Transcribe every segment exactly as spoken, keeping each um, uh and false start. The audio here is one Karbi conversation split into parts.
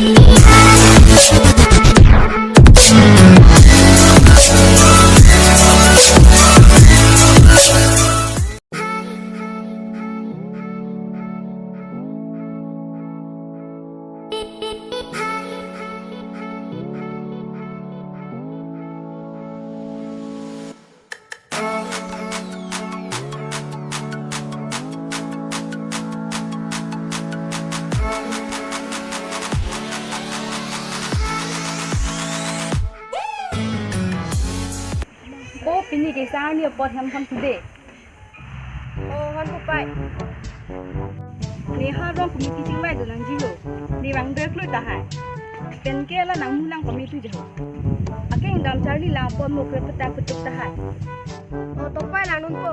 Ko pini ke sang ni apot hem hon tu de. Oh, hon ko pai. Ne ha rong kumi teaching bai do nangji ho. Ne bang ber klui tahai. Pen ke la nangmu lang kumi tu je ho. Akeng dam charli lang pon mo kre petak petuk tahai. Oh, to pai lang nung po.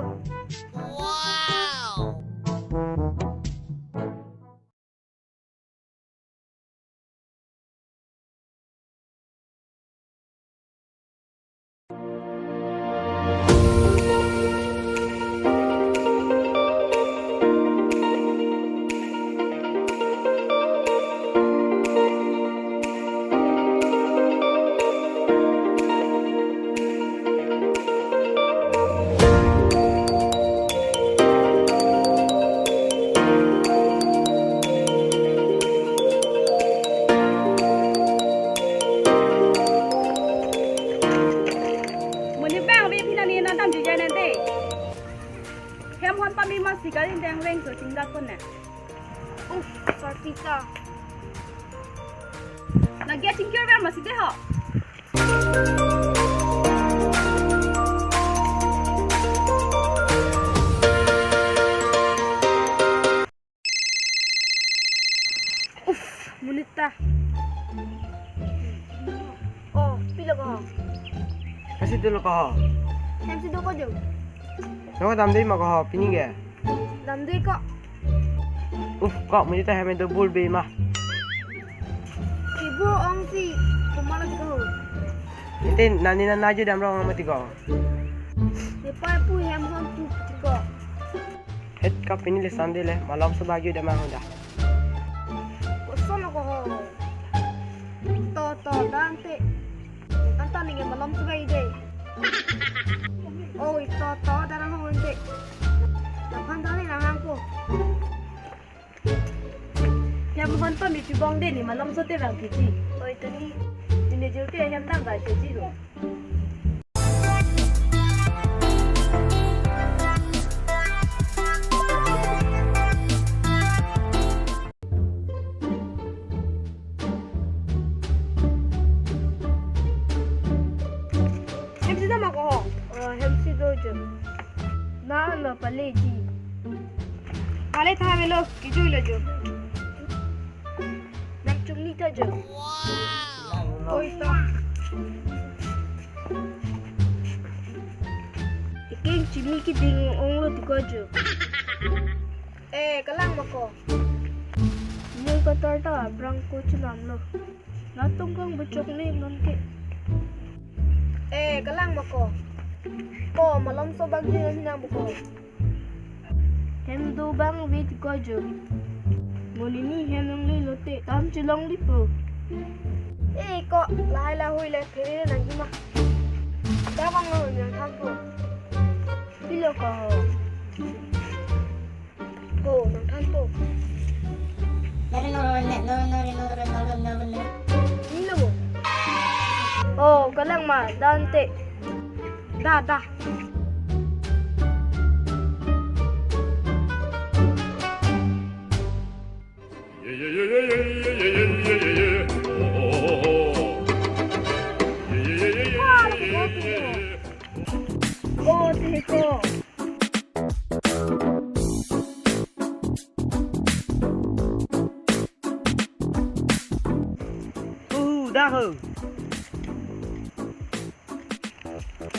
Monit abang ave phi nani na dam jujai nante. Hem hon pame ma sikari deng reng so chingdak kon ne. Uff, Sarpita. Lagi achingkir ver masi de ho. Uff, monit ta. Oh, pilo ko ho? Kasi dolo ko ho? Hem si do ko jo. Nong dam de ma ko ho, pini ke? Dam de ko. Uff, ko monit ta hem do bul be ma. Ibu ong si, kumala si ko ho. Ite nani na naju dam rong mati ko. Ye pai pu hem hon tu ti ko. Het ka pini le Sunday le, malom so bagi udah mangun dah. Koson lo ko ho. To, to, dante. Anta ninge malom so bagi de. Oi, to, to, darang ho ante. Laphan dali lang hangko. Hem hon pame chubong de ne malom so te bang kiji. Oi, tani. Ini jurke hem dam ba kiji lo. Hem si do ma ko ho? Oh, hem si do jo. Na lo pale ji. Pale tha melo, kiju lo jo. Nang chungni ta jo. Oi ta. Iking chini kiding ong lo ti ko jo. Eh, kalang ma ko. Mung katar ta abrang ko chinam lo. Latung kang bechok ne non ke. Eh, kalang ma ko. Ko malom so bagi nang bu ko. Hem do bang ave ti ko jo. Monit ni hem longle lote tam chelongle po. Eh, ko lahai lahui le phere nangji ma. Da bang lo nangthan po. Pilo ko ho. Ho, nangthan po. Nore, nore, nore, nore, nore, nore, nore, nore. Ni lo mo. Oh, kalang ma, dante. Da, da. Oh, tiko. Uhu, dah ho.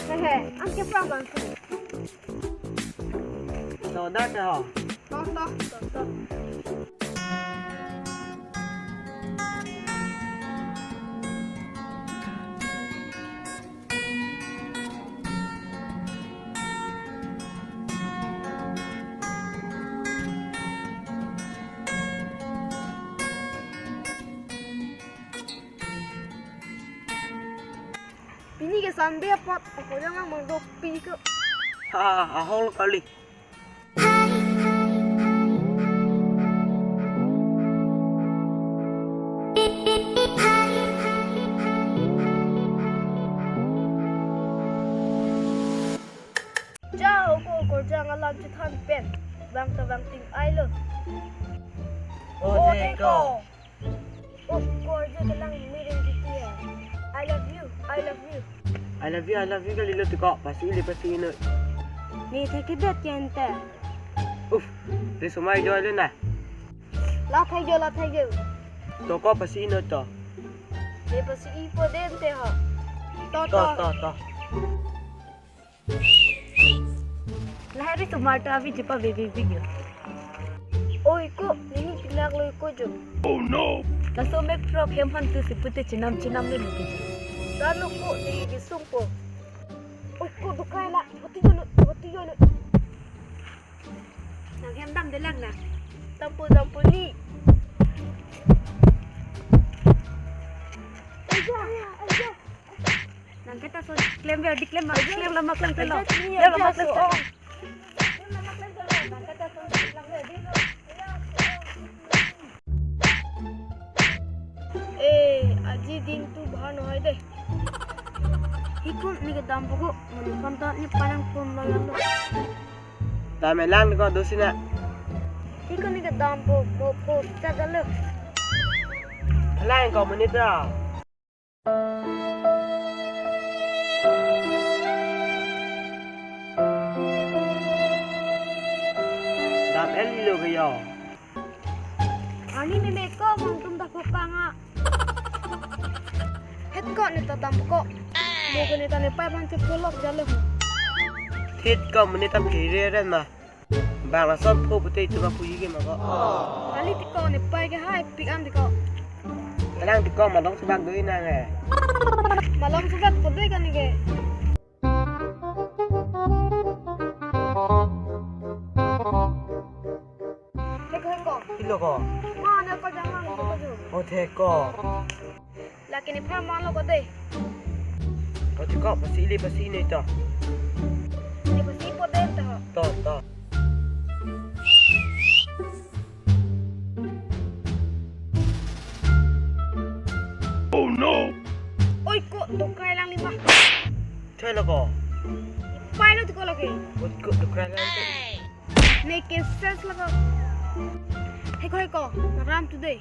Hehe, ang ke pang bang. No, dah ke ho. Toh, toh, toh, toh. Sunday apot ako yang mang dopi ke. Ha, ahol kali. Ja, ako korjang alam chethan pen bang ta bang ting ai lo. O, o, thek ko. Thek ko. Oh, ko arju kelang miring titi ya. I love you, I love you. I love you, I love you kalilo thek ko, pasi ili pasi inut. Ne thekthedet ke ante. Uff, risomar jo le na. La thek jo, la thek jo. To ko pasi inut to. Ne pasi ipo den te ho. To, to, to, to, to. Lahai risomar ta avi jipa baby video. Oi ko, nini pinak lo ko jo. Oh no! Laso mek frog hem han tu si pute chenam chenam le luki jo. Dano ko nini kesung po. Oi ko, dokai la, hoti jo no, hoti jo no. Nang hem damde lang na. Dampo, dampo ni. Aja, aja. Nang keta so klem ber, diklem ma, klem lama klem telo. Klem lama klem telo. Nang keta so klem ber, diklem. Eh, aji din tu bahar nohai de. Hikun ne kedampo ko, mani konta ne panang pun lo yalo. Dam elang ko dosina. Hikun ne kedampo, mo ko ta jalo. Lang ko menit ra. Dam el lo ke yo. Ani meme ko mangtum ta phopang a. Het ko ne ta dam ko. Mo ko ne ta ne pai bang ke kolok jalo. Het ko mo ne ta phere ren ma. Bang lason pho pute itu ma puji ke ma ko. Kali thek ko ne pai ke hai pik an thek ko. Kalang thek ko malong subak doi nang eh. Malong subak ko doi kan ke. Thek ko, thek ko. Ilo ko. Ma ne ko jang mang ko jo. O thek ko. Lake nephan man lo ko de. O thek ko, pasi ili pasi inut to. Ne pasi ipo den to. To, to. Oh no! Oi ko, dokai lang lima. Thoi lo ko. Pai lo thek ko lake. O thek ko, dokai lang. Ne ke ses lako. Heko, heko, ram today.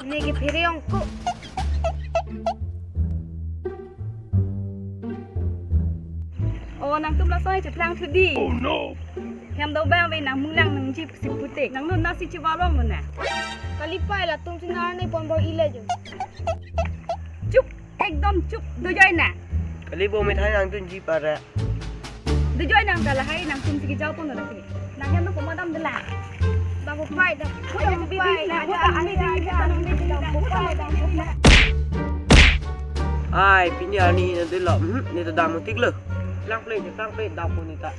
Ne ke phere ong ko. O, nangtum lason cheplang thudi. Oh no. Hem do bang ve nang mulang nang jip si pute. Nang nun nasi chivalong nun na. Kali pai latum si na ne pon bo ile jo. Chup. Ekdom chup, dojoi na. Kali bo methai nangtum ji para. Dojoi nang ta lahai nangtum si kejau pon lagi. Nang hem nang komadam dela. Bang ko pai dah. Ko yang pai dah. Ada ada ada. Bang ko pai dah. Ai, pini ani na delo. Hmm, ne ta dam tik lo. Lang play je, lang play dam pon ne ta.